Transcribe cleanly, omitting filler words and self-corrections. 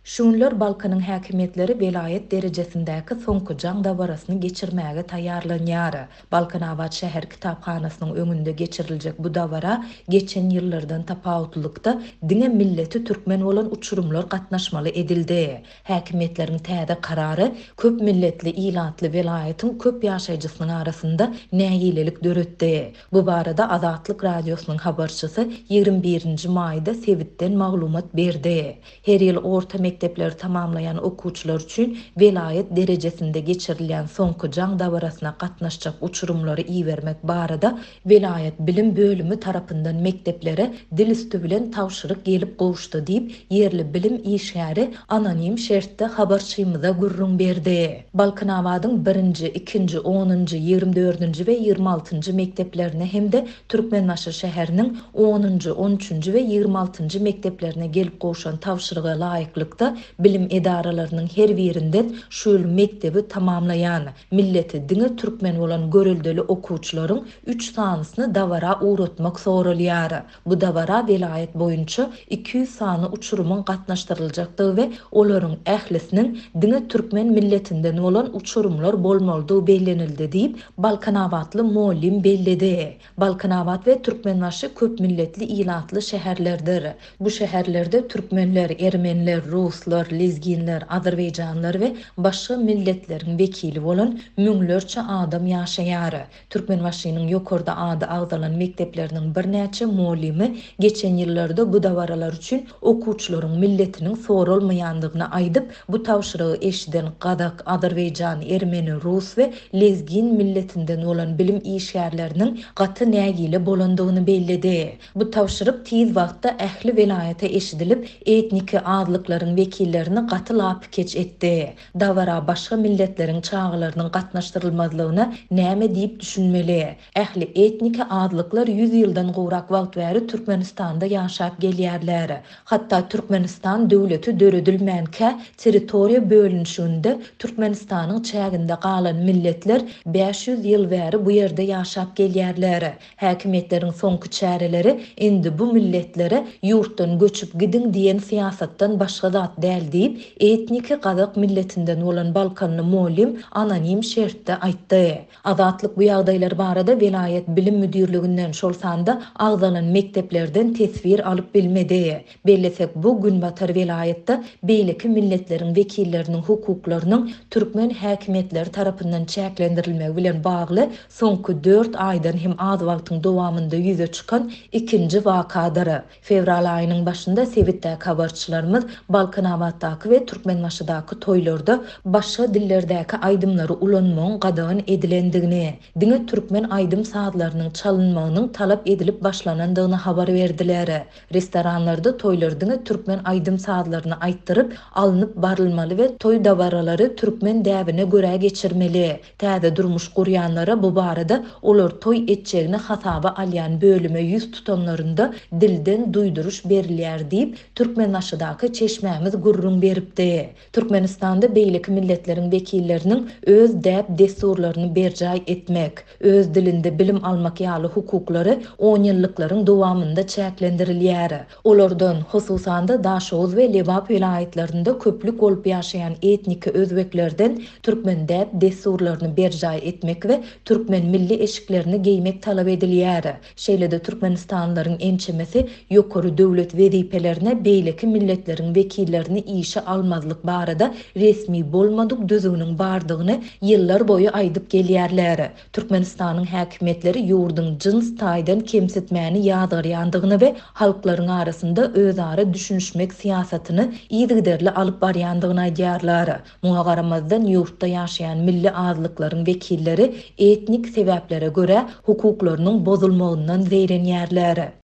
Şu günler Balkanyň häkimiýetleri welaýat derejesindäki Soňky jaň dabarasyny geçirmäge taýýarlanýar. Balkanabat şäher kitaphanasynyň öňünde geçiriljek bu dabara geçen ýyllardan tapawutlylykda diňe milleti türkmen bolan uçurymlar gatnaşmaly edildi. Häkimiýetleriň täze karary köp milletli ilatly welaýatyň köp ýaşaýjysynyň arasynda nägilelik döretdi. Bu barada Azatlyk Radiosynyň habarçysy 21-nji maýda sebitden maglumat berdi. Her ýyl orta mekdepleri tamamlaýan okuwçylar üçin welaýat derejesinde geçirilýän Soňky jaň dabarasyna gatnaşjak uçurymlary ibermek barada welaýat bilim bölümi tarapyndan mekdeplere dil üsti bilen tabşyryk gelip gowuşdy diýip, ýerli bilim işgäri anonim şertde habarçymyza gürrüň berdi. Balkanabadyň birinji, ikinji, onunjy, 24-nji we 26-njy mekdeplerine hem-de Türkmenbaşy şäheriniň onunjy, on üçünji we 26-njy mekdeplerine gelip gowşan tabşyryga laýyklykda, bilim edaralarynyň her birinden şu ýyl mekdebi tamamlaýan, milleti diňe türkmen bolan göreldeli okuwçylaryň üç sanysyny dabara ugratmak soralýar. Bu dabara welaýat boýunça 200 sany uçurymyň gatnaşdyryljakdygy we olaryň ählisiniň diňe türkmen milletinden bolan uçurymlar bolmalydygy bellenildi diýip, balkanabatly mugallym belledi. Balkanabat we Türkmenbaşy köp milletli ilatly şäherlerdir. Bu şäherlerde türkmenler, ermeniler, ruslar, lezginler, azerbaýjanlar we başga milletleriň wekili bolan müňlerçe adam ýaşaýar. Türkmenbaşynyň ýokarda ady agzalan mekdepleriniň birnäçe mugallymy geçen ýyllarda bu dabaralar üçin okuwçylaryň milletiniň soralmaýandygyny aýdyp, bu tabşyrygy eşiden gazak, azerbaýjan, ermeni, rus we lezgin milletinden bolan bilim işgärleriniň gaty nägile bolandygyny belledi. Bu tabşyryk tiz wagtda ähli welaýata eşidilip, etniki azlyklaryň wekillerini gaty lapykeç etdi. Dabara başga milletleriň çagalarynyň gatnaşdyrylmazlygyna näme diýip düşünmeli? Ähli etniki azlyklar ýüz ýyldan gowrak wagt bäri Türkmenistanda ýaşap gelýärler. Hatda Türkmenistan döwleti döredilmänkä territoriýa bölünişiginde Türkmenistanyň çäginde galan milletler 500 ýyl bäri bu ýerde ýaşap gelýärler. Häkimiýetleriň soňky çäreleri indi bu milletlere ýurtdan göçüp gidiň diýen syýasatdan başga zat däl diýip, etniki gazak milletinden bolan balkanly mugallym anonim şertde aýtdy. Azatlyk bu ýagdaýlar barada welaýat bilim müdirliginden, şol sanda agzalan mekdeplerden teswir alyp bilmedi. Bellesek, bu günbatar welaýatda beýleki milletleriň wekilleriniň hukuklarynyň türkmen häkimiýetleri tarapyndan çäklendirilmegi bilen bagly soňky dört aýdan hem az wagtyň dowamynda ýüze çykan ikinji wakadyr. Fewral aýynyň başynda sebitdäki habarçylarymyz Balkanabatdaky we Türkmenbaşydaky toýlarda başga dillerdäki aýdymlary ulanmagyň gadagan edilendigini, diňe türkmen aýdym-sazlarynyň çalynmagynyň talap edilip başlanandygyny habar berdiler. Restoranlarda toýlar diňe türkmen aýdym-sazlaryny aýtdyryp, alnyp barylmaly we toý dabaralary türkmen däbine görä geçirmeli. Täze durmuş gurýanlara bu barada olar toý etjegini hasaba alýan bölüme ýüz tutanlarynda dilden duýduryş berilýär diýip, Türkmenbaşydaky çeşmämiz gürrüň beripdi. Türkmenistanda beýleki milletleriň wekilleriniň öz däp-dessurlaryny berjaý etmek, öz dilinde bilim almak ýaly hukuklary onýyllyklaryň dowamynda çäklendirilýär. Olardan, hususan-da, Daşoguz we Lebap welaýatlarynda köplük bolup ýaşaýan etniki özbeklerden türkmen däp-dessurlaryny berjaý etmek we türkmen milli eşiklerini geýmek talap edilýär. Şeýle-de türkmenistanlylaryň ençemesi ýokary döwlet wezipelerine beýleki milletleriň wekillerini işe almazlyk barada resmi bolmadyk düzgüniň bardygyny ýyllar boýy aýdyp gelýärler. Türkmenistanyň häkimiýetleri ýurduň jyns taýdan kemsitmäni ýazgarýandygyny we halklaryň arasynda özara düşünişmek syýasatyny yzygiderli alyp barýandygyny aýdýarlar. Muňa garamazdan, ýurtda ýaşaýan milli azlyklaryň wekilleri etnik sebäplere görä hukuklarynyň bozulmagyndan zeýrenýärler.